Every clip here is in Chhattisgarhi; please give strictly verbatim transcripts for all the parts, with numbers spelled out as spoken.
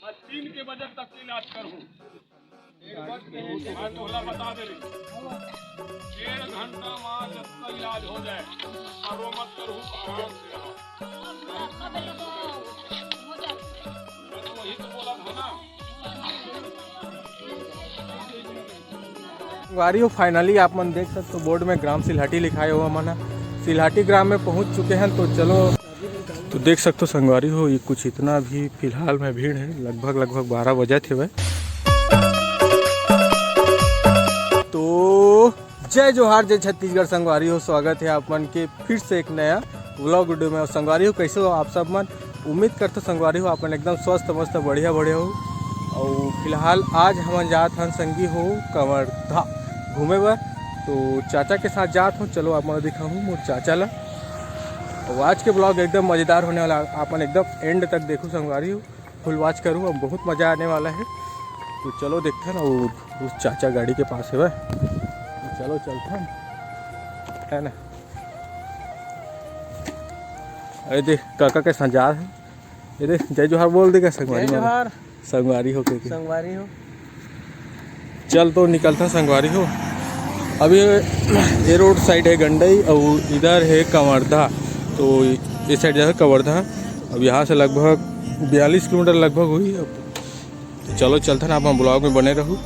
मैं तीन के बजे तक इलाज करूँ। मैं तोला बता दे रही, डेढ़ घंटा में जब तक इलाज हो जाए, और वो मत करूँ, आराम से रहो। मैं तो वही तो बोला था ना। संगवारी हो, finally आप मन देख सकते हो, बोर्ड में ग्राम सिलहाटी लिखाए हुआ मन ह। सिलहाटी ग्राम में पहुंच चुके हैं, तो चलो। तो देख सकते हो संगवारी हो, ये कुछ इतना भी फिलहाल में भीड़ है, लगभग लगभग बारह बजे थे भाई। तो जय जोहार, जय छत्तीसगढ़ संगवारी हो, स्वागत है आप मन के फिर से एक नया vlog video में। संगवारी हो, कैसे हो आप सब मन? उम्मीद करते संगवारी हो आप मन एकदम स्वस्थ मस्त बढ़िया बढ़िया हो। और फिलहाल आज हमन जात हन संगी हो कवर्धा घूमे बर, तो चाचा के साथ जात हूँ। चलो आप मन दिखाऊँ मोर चाचा ला। और आज के vlog एकदम मजेदार होने वाला, आप मन एकदम end तक देखो संगवारी हो, full watch करूँ, अब बहुत मजा आने वाला है। तो चलो देखते हैं ना, वो उस चाचा गाड़ी के पास है वह, तो चलो चलते हैं, है ना। अरे देख काका के साथ जा रहे हैं। ये देख जय जोहार बोल देगा संगवारी जय मन। जोहार। संगवारी हो के, के। संगवारी हो। चल तो निकलता संगवारी हो। अभी ये road side है गंडई और इधर है कवर्धा, तो इस side जाता कवर्धा। अब यहाँ से लगभग बयालीस किलोमीटर लगभग हुई। अब तो चलो चलते ना, आप vlog में बने रहू।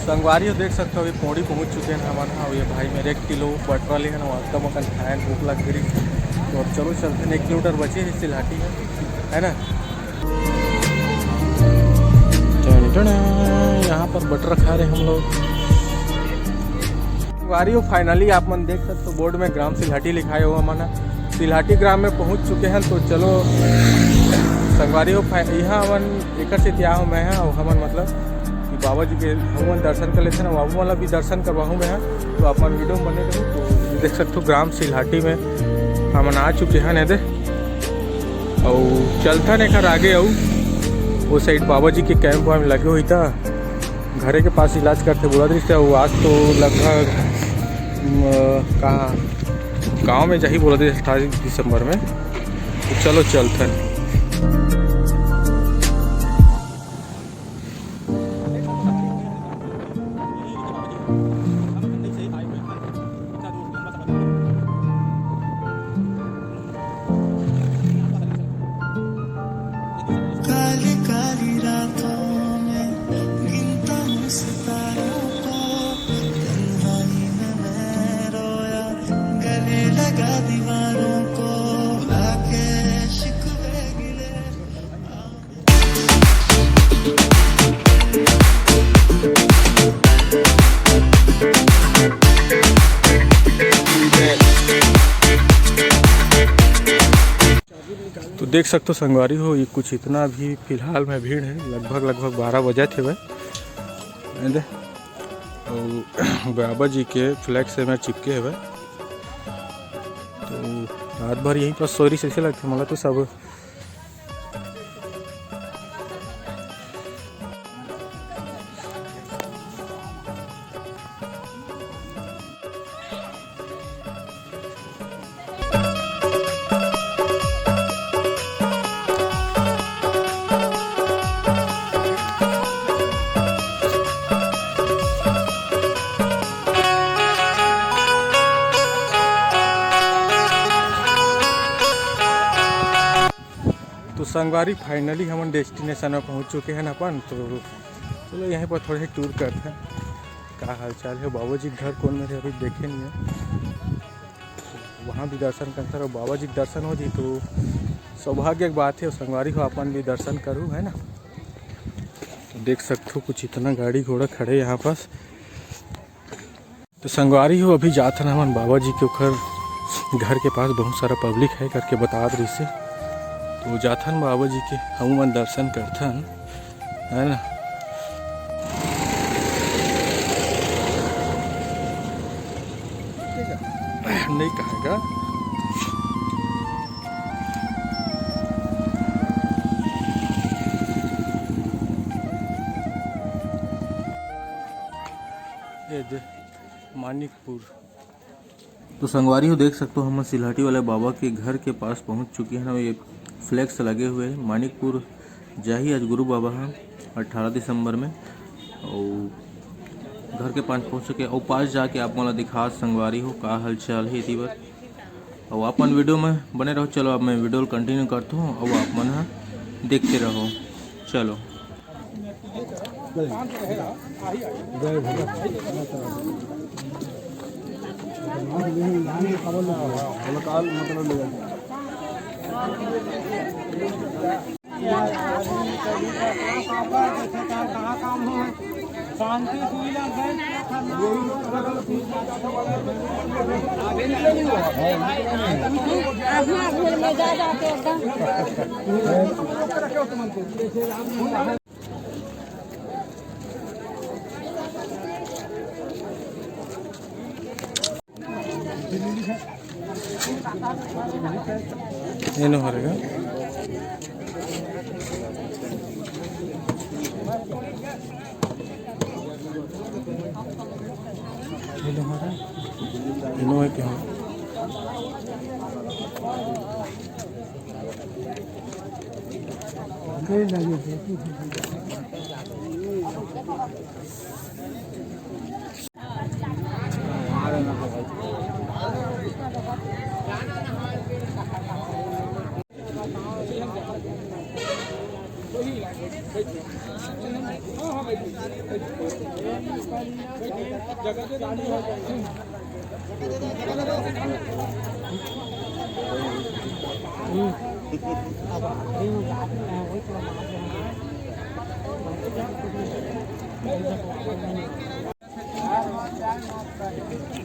संगवारी हो देख सकते हो, अभी पौड़ी पहुंच चुके हैं हमन। और ये भाई मेरे एक किलो बटरा ले हैं, एकदम अपन खाए भूख लग गई। तो अब चलो चलते हैं, एक किलोमीटर बचे है सिलहाटी में, है ना। टन टन, यहाँ पर बटरा खा रहे हम लोग। संगवारी हो, finally आप मन देख सकते हो बोर्ड में ग्राम सिलहाटी लिखाए हुआ मन ह। सिलहाटी ग्राम में पहुंच चुके हैं, तो चलो संगवारी हो, फाइ-, यहाँ हमन एकर से क्या हो मैं ह, और हमन मतलब कि बाबा जी के हमन दर्शन कर लेते हैं ना, बाबू वाला भी दर्शन करवाहूँ मैं ह। तो आप मन video में बने रहो। तो ये देख सकते हो ग्राम सिलहाटी में हमन आ चुके हैं ने दे, और चलता ने कर आगे आऊ वो side बाबा जी के camp वाम लगे हुई था। घरे के पास इलाज करते बोला रहिस, अउ आज तो लगभग, अम, कहाँ गाँव में जाही बोला रहिस अट्ठाईस दिसंबर में। तो चलो चलथन। तो देख सकते हो संगवारी हो, ये कुछ इतना भी फिलहाल में भीड़ है, लगभग लगभग बारह बजे थे वह, दे। और बाबा जी के flex से मैं चिपके हवे। तो रात भर यहीं पर सोरी से लगते, मतलब तो सब संगवारी, finally हमन destination में पहुंच चुके हैं अपन। तो चलो, यहीं पर थोड़े से tour करते हैं, का हालचाल है। बाबा जी घर कौन मेरे अभी देखे नहीं है, वहाँ भी दर्शन करता रहो। बाबा जी के दर्शन हो जी तो सौभाग्य की बात है। संगवारी हो, अपन भी दर्शन करूँ, है ना। तो देख सकते हो, कुछ इतना गाड़ी घोड़ा खड़े यहाँ पास। तो संगवारी हो, अभी जाथन हमन बाबा जी के ओखर घर के पास, बहुत सारा public है करके बतात रहिसे। तो जाथन बाबा जी के, हमू मन दर्शन करथन, है ना। नहीं कहेगा। ये दे, मानिकपुर। तो संगवारी हो, देख सकते हो, हम सिलहटी वाले बाबा के घर के पास पहुंच चुके हैं। ये flex लगे हुए हैं, मानिकपुर जाही आज गुरु बाबा ह अठारह दिसंबर में। और घर के पास पहुंच चुके, और पास जाके आप मन ला दिखा, संगवारी हो, का हालचाल है एती बर। और आप मन video में बने रहो। चलो, अब मैं video continue करता हूँ, और आप मन ह देखते रहो। चलो। शांति सुविधा बैंक के खन्ना। आगू, आगू में जा, जाके एकदम। एनो हरे गा। एनो हरे। एनो है क्या?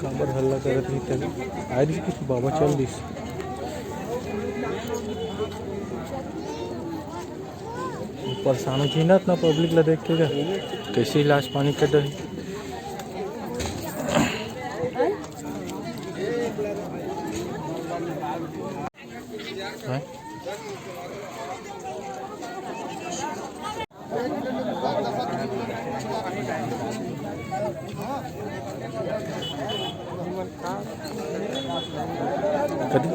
काबर हल्ला करत रही तब? आए रही कि बाबा चल दिस। परेशान हो जी ना इतना पब्लिक ला देख के, का कैसे इलाज पानी कर रही। हैं? कथी?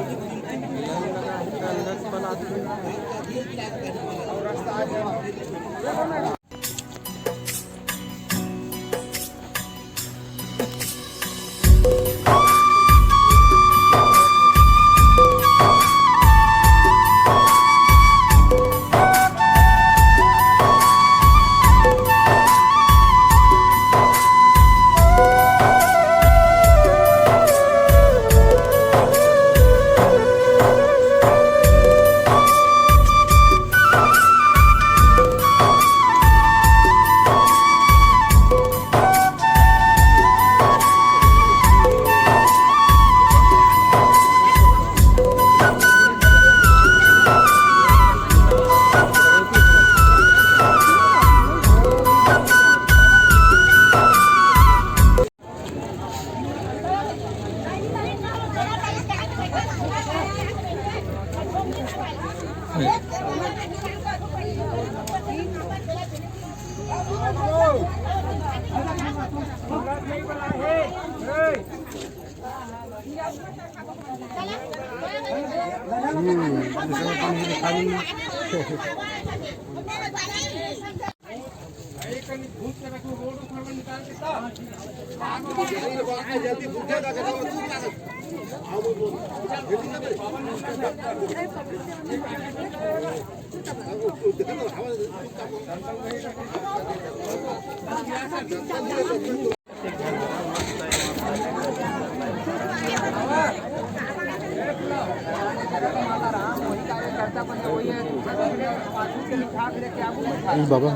बाबा,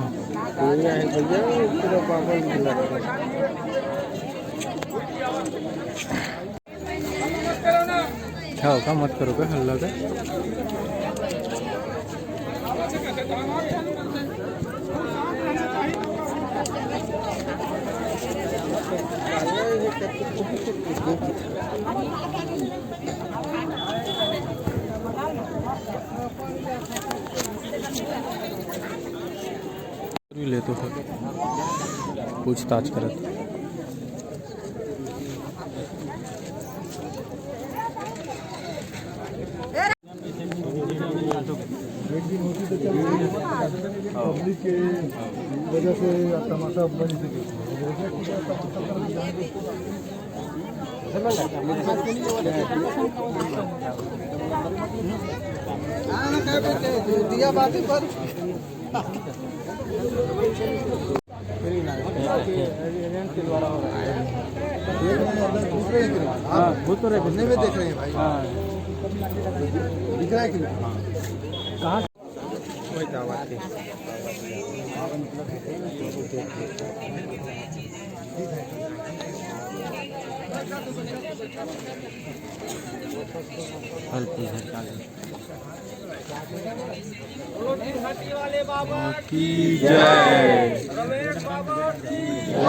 भैया, पूरा पापड़ मिला। क्या होगा, मत करो बे हल्ला बे। भी लेतो है, पूछताछ करत। पब्लिक के वजह से तमाशा बन सके। दिया बातें पर। हाँ, वो तो रहे, घूमने में देख रहे हैं भाई। हाँ। दिख रहा है कि नहीं? कहाँ? वही तो आवाज़ थी। फल पूजा चालू। बोलो, तीन हाथी वाले बाबा की जय। रमेश बाबा की जय।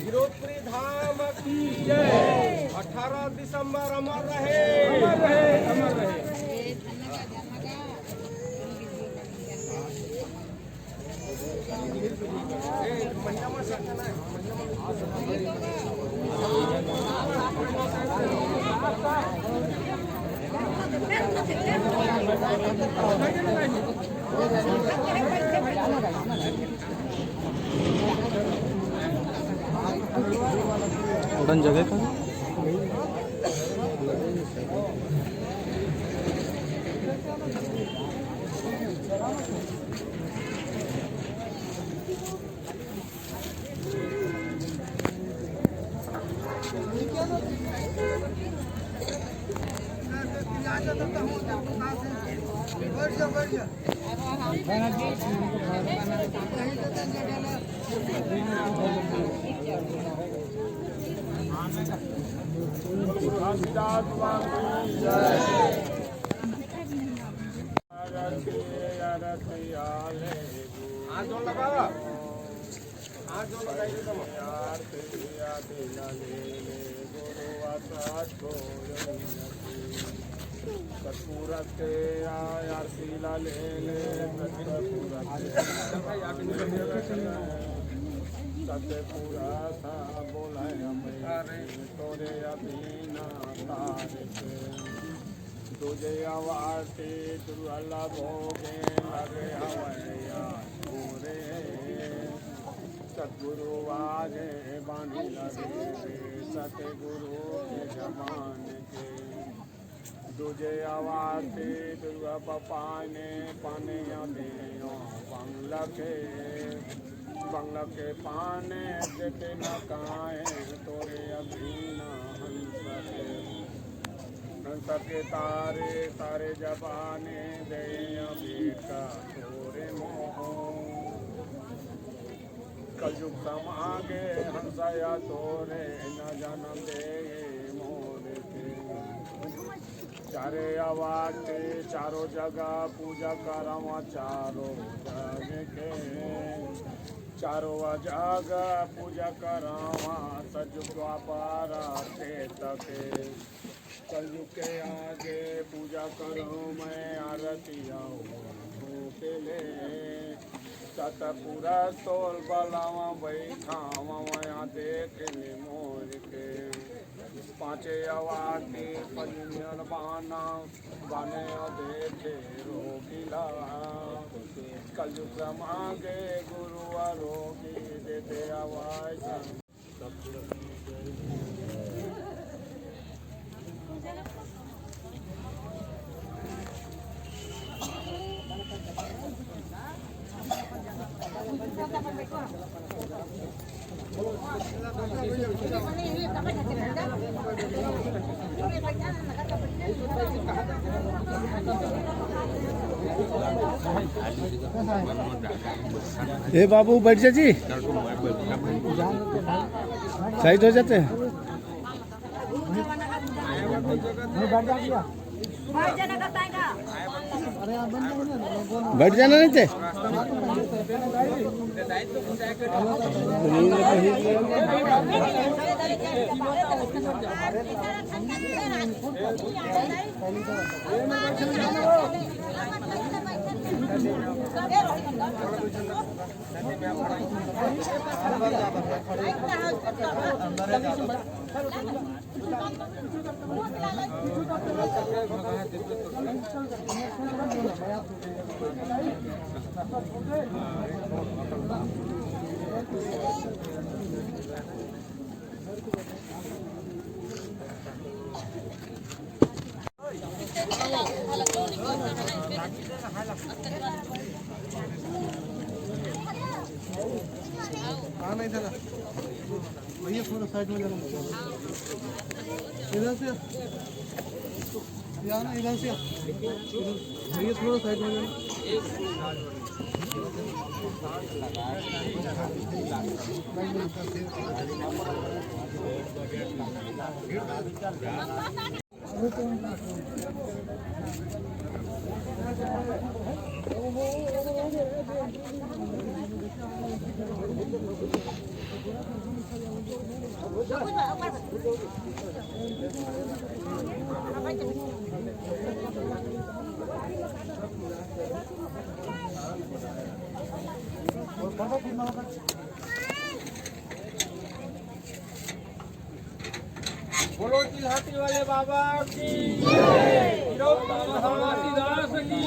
गिरौदपुरी धाम की जय। अठारह दिसंबर अमर रहे। अमर रहे, अमर रहे। उड़न जगह का। हाथ जोड़ लगाओ। हाथ जोड़ लगाइए सब। सतपुरा के आरती ला ले ले, सतपुरा के। सतपुरा सा बोलाय हमें, तोरे अभी ना तारे से। दूजे अवतार दुर्गा ला भोगे लगे हवैया मोरे। सतगुरु आगे बानी लगे रे, सतगुरु के जमान के। दूजे अवतार दुर्गा पपाने पाने या देयो बंगला के। बंगला के पाने देते न काहे तोरे अभी ना हंस के। हंस के तारे तारे जबाने दे अभी का तोरे मोह। कलयुग समागे हंसया तोरे न जन्म दे मोर के। चारे आवाज के चारों जगह पूजा करवा चारों जग के। चारों जगह पूजा करवा सतयुग द्वापर त्रेता के। कलयुग के आगे पूजा करो मैं आरतिया के ले। सतपुरा तोल बलावा बैठावा वहाँ देख ले मोर के। पाँचे आवाज के पजनियर बाना बाने देखे रोगिला। कलयुग समागे गुरु आरोगी देते आवाज। ए बाबू, बैठ जा जी, साइड हो जाते हैं। बैठ जाना नहीं थे। हाँ, नहीं दादा, भैया थोड़ा साइड में जाना। इधर से, यहाँ ना, इधर से। भैया थोड़ा साइड में जाना। बोलो चिल्हाटी वाले बाबा की, हीरो घासीदास की,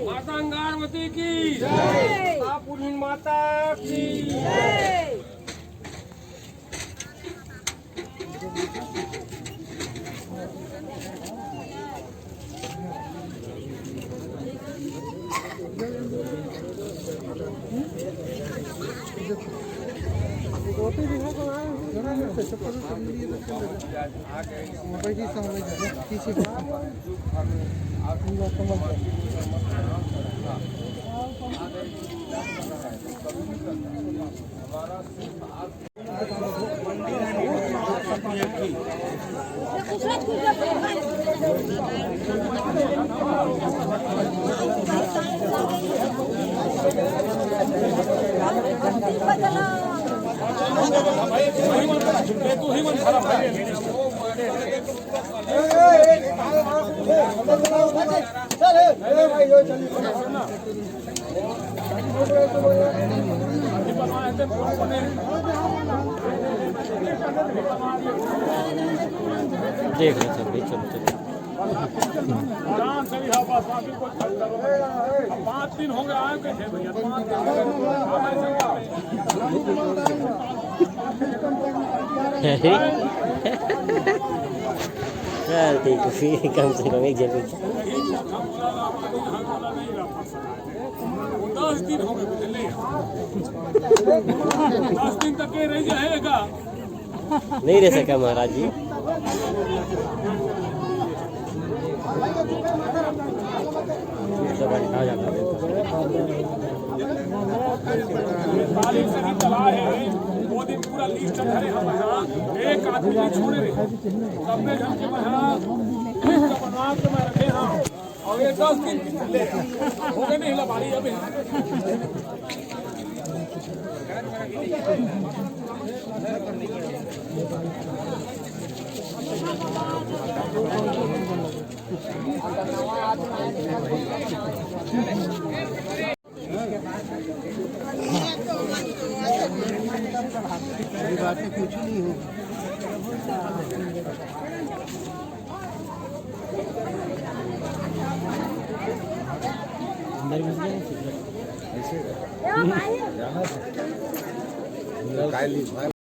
माता अंगारवती की, आप पुरहिन माता की। देख लो सब, चलो, चलो। आराम से भी, हाँ, बस, अभी कोई खर्च करो। अब पाँच दिन हो गए आए हुए थे भैया, पाँच दिन हो गए। अब ऐसे क्या है? चल ठीक है, फिर कम से कम एक जगह। दस दिन हो गए, बुझले? दस दिन तक ये रह जाएगा। नहीं रह सका महाराज जी। तारीख से भी चला है, वो दिन पूरा लिस्ट धरे हम यहाँ, एक आदमी नहीं छोड़े रहे। नब्बे जन के यहाँ, जगन्नाथ के मैं रखे हैं। और ये दस दिन की ले, हो गए नहीं लबारी अभी।